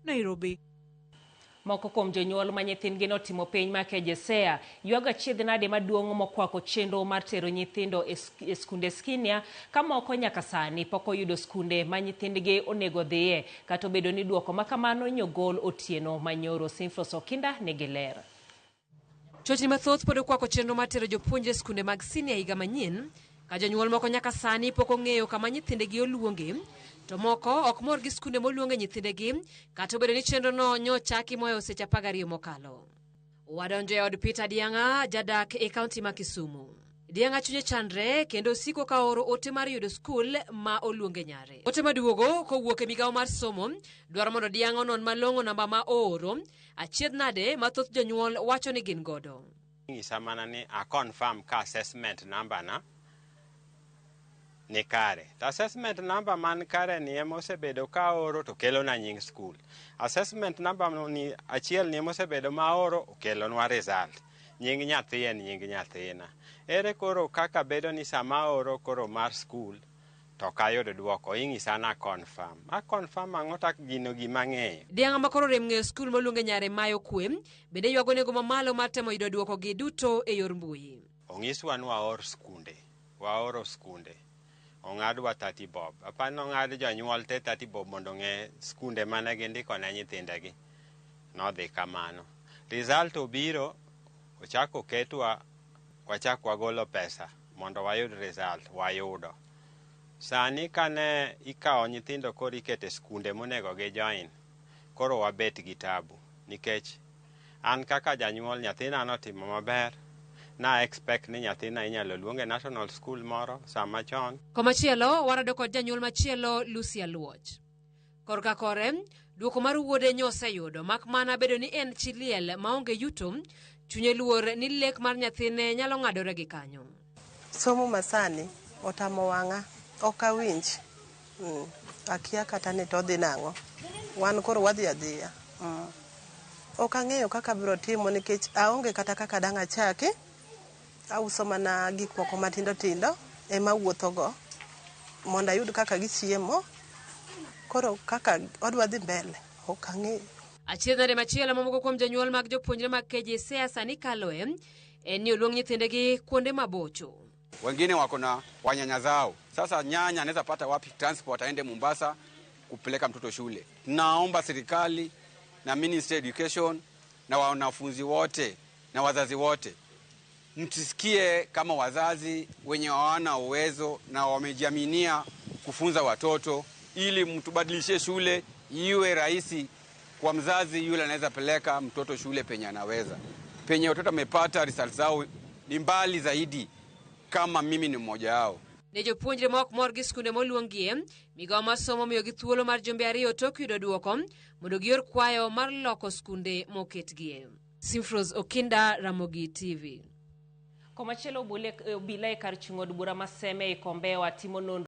Nairobi. Moko kuom jonyuol ma nyithindgi notimo penj mar KJSEA ywago achiedh nade maduong' mokwako chenro mar tero nyithindo e skunde skinia ka moko nyaka sani pok oyudo skunde ma nyithindgi onego dhiye kata obedo ni duoko ma kamano nyogol otieno manyoro. Simfros Okinda nigi ler. Chochni mathoth pod okwako chenro mar tero jopuonjre e skunde mag sinia higa manyien, ka jonyuol moko nyaka sani pok ong'eyo kama nyithindegi oluonge, to moko ok mor gi skunde moluonge nyithindegi kata obedo ni chenrono nyochaki moyo seche 12 mokalo. Wadonjo e od Peter Diang'a, jadak e kaunti ma Kisumu. Diang'a chunye chandre kendo osiko ka oro ote mar yudo skul ma oluonge nyare. Ote maduogo kowuok e migawo mar somo dwaro mondo Diang'a onon malong'o namba ma ooro achiedh nade ma thoth jonyuol wacho ni gin godo. Ng'isa mana ni a confirm ka assessment number na ni kare. To assessment number man kare ni ema osebedo ka aoro to kelona nying skul. Assessment number ni achiel ni ema osebedo ma aoro okelonwa result. Nying nyathi en nying nyathina. Ere koro kaka bedo ni sama aoro koro mar skul to ok ayud duoko, ing'isa na confirm. A confirm ang'o to gino gima ang'eyo. Diang'a ma koro rem ng'eyo skul moluonge nyare Mayo Kwe bende ywago nengo mamalo mar temo yudo duoko gi duto e yor mbui. Onyiswa ni waor skunde, waoro skunde. Ong'adwa 30 bob. Apani ong'ad jonyuol te 30 bob mondo ong'e skunde mane gindiko ne nyithindegi. Nodhi kamano. Result obiro, ochako oketwa, wachak wagolo pesa mondo wayud result, wayudo. Sani kane ikawo nyithindo koro iketo e skunde monego gi join, koro wabet gi tabu. Nikech an kaka janyuol nyathina notimo maber, na expect ni nyathina inyalo luong e national school moro sama chon. Komachielo warado kod janyuol machielo Lucy Luoch. Korka kore, duoko mar wuode nyoseyudo mak mana bedo ni en chi liel maonge yuto, chunye luor ni lek mar nyathine nyalo ng'adore gi kanyo. Somo masani otamo wang'a, ok awinj. Akia kata ni to odhi nang'o. Wan koro wadhi adhiya. Ok ang'eyo kaka abiro timo nikech aonge kata kaka dang' achaki. Auso mana gik moko matindo tindo ema awuotho go mondo ayud kaka gichiemo. Koro kaka odwa dhi mbele ok ang'eyo. Achiedh nade machielo mamoko kuom jonyuol mag jopuonjre mag KJSEA sani kaloe en ni oluong nyithindegi kuonde mabocho. Wengine wako na wanyanya zao. Sasa nyanya anaweza pata wapi transport aende Mombasa kupeleka mtoto shule? Naomba serikali na Ministry Education na wanafunzi wote na wazazi wote mtusikie kama wazazi wenye hawana uwezo na wamejiaminia kufunza watoto, ili mtubadilishie shule iwe rahisi kwa mzazi yule anaweza peleka mtoto shule penye anaweza. Penye watoto wamepata results zao ni mbali zaidi, kama mimi ni mmoja wao. Ne jopuonjre ma ok mor gi skunde moluongie, migawo mar somo miyogi thuolo mar jumbe 2 tok yudo duoko mondo gior kwayo mar loko skunde moketgie. Simfros Okinda, Ramogi TV. Komachielo obila e kar chung' od bura ma Seme e Kombewa timo nonro